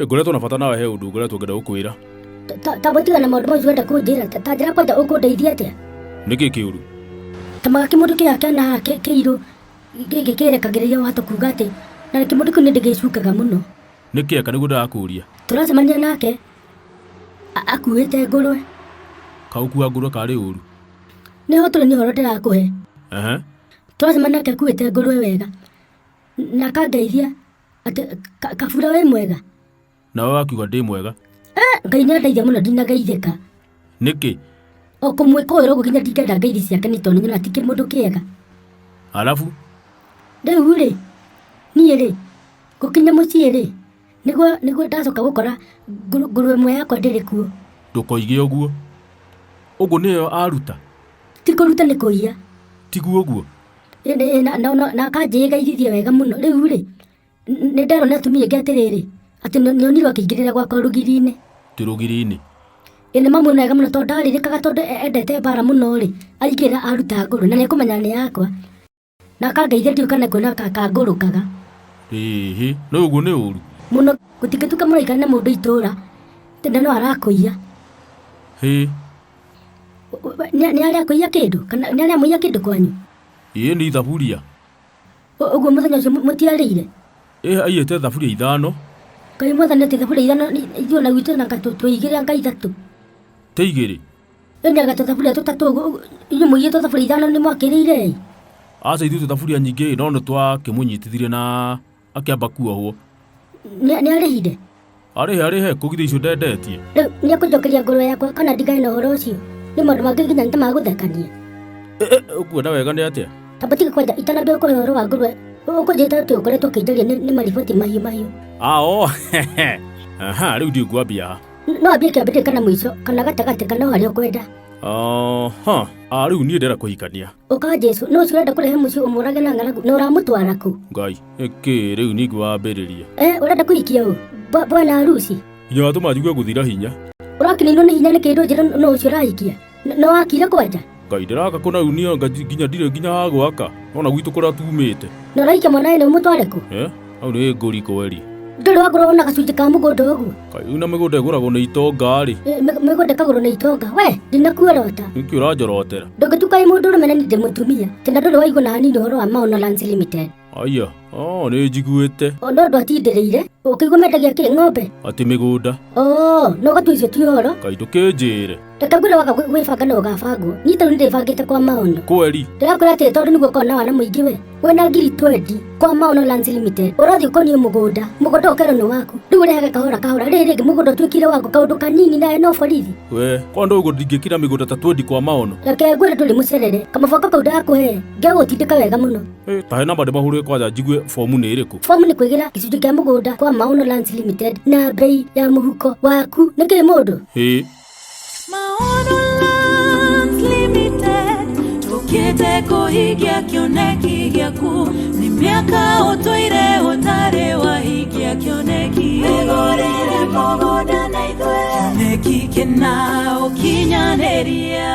Ngoretwo na bata nawe, he ũndũ ngoretwo ngĩenda gũkwĩra. Ta gũtiga na maũndũ macio ũrenda kũnjĩra, ta njĩra kwanja ũkũndeithia atĩa? Nĩkĩ kĩũru? Ta maga kĩmũndũ kĩrĩa kĩana haha kĩirũ gĩkĩ kĩrekagĩrĩria wahota kuga atĩ na kĩmũndũ kĩu nĩ ndĩgĩcukaga mũno. Nĩkĩ eka nĩguo ndĩrakũria? Tũracemania nake akuĩte ngũrwe. Kaũkua ngũrwe karĩ ũru? Nĩho tũrĩ, nĩ ũhoro ndĩrakũhe. Ehe. Tũracemania nake akuĩte ngũrwe wega na akangeithia atĩ, "Kabura, wĩ mwega?" Nawe wakiuga ndĩ mwega? Ngai nĩ andeithia mũno, ndinageithĩka. Nĩkĩ? O kũmwĩkũĩra ũguo nginya ndingĩenda ngeithi ciake nĩ tondũ nyona ti kĩmũndũ kĩega. Arabu? Rĩu rĩ, niĩ rĩ, gũkinya mũciĩ rĩ, nĩguo ndacoka gũkora ngũrwe ĩmwe yakwa ndĩrĩ kuo. Ndũkoige ũguo. Ũguo nĩyo aruta? Ti kũruta, nĩ kũiya. Tiguo ũguo? Ĩ, na akanjĩgaithithia wega mũno. Rĩu rĩ, nĩ nderwo nĩ atumia aingĩ atĩrĩrĩ, atĩ nĩonirwo akĩingĩrĩra gwakwa rũgiri-inĩ. Ti rũgiri-inĩ? Ĩ, nĩ mamuona wega mũno tondũ ndarĩrĩkaga tondũ endete mbara mũno rĩ, aingĩra aruta ngũrwe na nĩekũmenya nĩ yakwa. Na akangeithia ndiũĩ kana kuona kangũrũkaga. Ĩhĩ, no ũguo nĩ ũru. Mũno, gũtingĩtuĩka mũraikara na mũndũ itũra na no arakũiya. Hĩ. Nĩ arĩa akũiya kĩndũ kana nĩ arĩa mũiya kĩndũ kwanyu? Ĩĩ, nĩ thaburia. Ũguo mũthenya ũcio mũtiarĩire? Ĩ, aiyĩte thaburia 5. Ngai mwathani, atĩ thaburia 5? Ithuĩ ona gwitũ na tũigĩrĩ anga 3. Ti 2? Ĩni anga tũthaburia 3 ũguo, inyuĩ mũiyĩtwo thaburia 5 nĩ mwakĩrĩire ĩ? Aca, ithuĩ tũthaburia nyingĩ, no nĩ twakĩmũnyitithirie na akĩamba kuohwo. Nĩ arĩhire? Arĩhe, arĩhe, kũgithia icio ndendetie. Rĩu nĩ ekũnjokeria ngũrwe yakwa kana ndigane na ũhoro ũcio? Nĩ maũndũ mangĩ nginya nĩ ta magũthekania. Ũkuona wega nĩ atĩa? Tamba tiga kwanja, itanambia gũkũhe ũhoro wa ngũrwe, ũkũnjĩta atĩ ũkoretwo ũkĩnjaria nĩ mariboti mahiũ mahiũ. Ao, aha, rĩu ndiũ ngwambia ha. No ambie kĩambĩrĩria kana mũico kana gatagatĩ kana o harĩa ũkwenda. Aha, a rĩu niĩ ndĩrenda kũhikania. Ũka Jesu, no ũcio ũrenda kũrehe mũciĩ ũmũrage na ng'aragu na ũramũtwara kũ? Ngai, ĩkĩ rĩu ningĩ wambĩrĩria? Ũrenda kũhikia ũ? Bwana harusi? Nginya watũma njigue gũthira hinya. Ũrakĩninwo nĩ hinya nĩ kĩndũ njĩra no ũcio ũrahikia? No wakire kwanja? Ngai, ndĩraka kũna rĩu niĩ anga nginya ndirĩ nginya ha gwaka. Nona gwitũ kũrĩa tumĩte. Na ũrahikia mwana ĩno ũmũtware kũ? Hau nĩ ngũri kweri. Ndũrĩ wagũrwo ona gacunjĩ ka mũgũnda ũguo? Kaĩ rĩu na mĩgũnda ĩgũragwo nĩ itonga rĩ? Mĩgũnda ĩkagũrwo nĩ itonga. We, ndinakuorota. Nĩkĩ ũranjorotera? Ndũngĩtuĩka wĩ mũndũ ũrũme na niĩ ndĩ mũtumia. Tena ndũrĩ waigua na hanini ũhoro wa Maono Lands Limited. Aya, oh, nĩ njiguĩte. O no ndwatindĩrĩire. Ũkĩigua mendagia kĩ, ng'ombe? Atĩ mĩgũnda. Oh, no ũgatua icio ti ũhoro. Kaĩ ndũkĩnjĩre. Reke ngwĩre, waga gwĩbanga no ũgabangwo. Niĩ tarĩu nĩndĩbangĩte kwa Maono. Kweri? Ndĩrakwĩra atĩrĩ, tondũ nĩguo ũkoragwo na wana mũingĩ we. Wĩna ngiri 20 kwa Maono Lands Limited. Ũrathiĩ ũkonio mũgũnda. Mũgũnda ũkerwo nĩ waku. Rĩu ũrehage kahora kahora. Rĩrĩ rĩngĩ mũgũnda ũtuĩkire waku kaũndũ kanini nawe no borithi. We, kwa ndũ ũguo ndingĩkira mĩgũnda ta 20 kwa Maono. Reke ngwĩre, ndũrĩ mũcerere. Kamũbango kau ndakũhe ngegũtindĩka wega mũno. Ta he namba ndĩmahũrĩre kwanja njigue bomu nĩ ĩrĩkũ. Fomu nĩ kwĩgĩra gĩcunjĩ kĩa mũgũnda kwa Maono Lands Limited na mbei ya mũhuko waku. Nĩ kĩĩ mũndũ? Ĩ. Maono Lands Limited, tũkĩte kũhingia kĩoneki gĩaku. Nĩ mĩaka ũtũire ũtarĩ wahingia kĩoneki. Wĩgũrĩre mũgũnda na ithuĩ, kĩoneki kĩna ũkinyanĩria.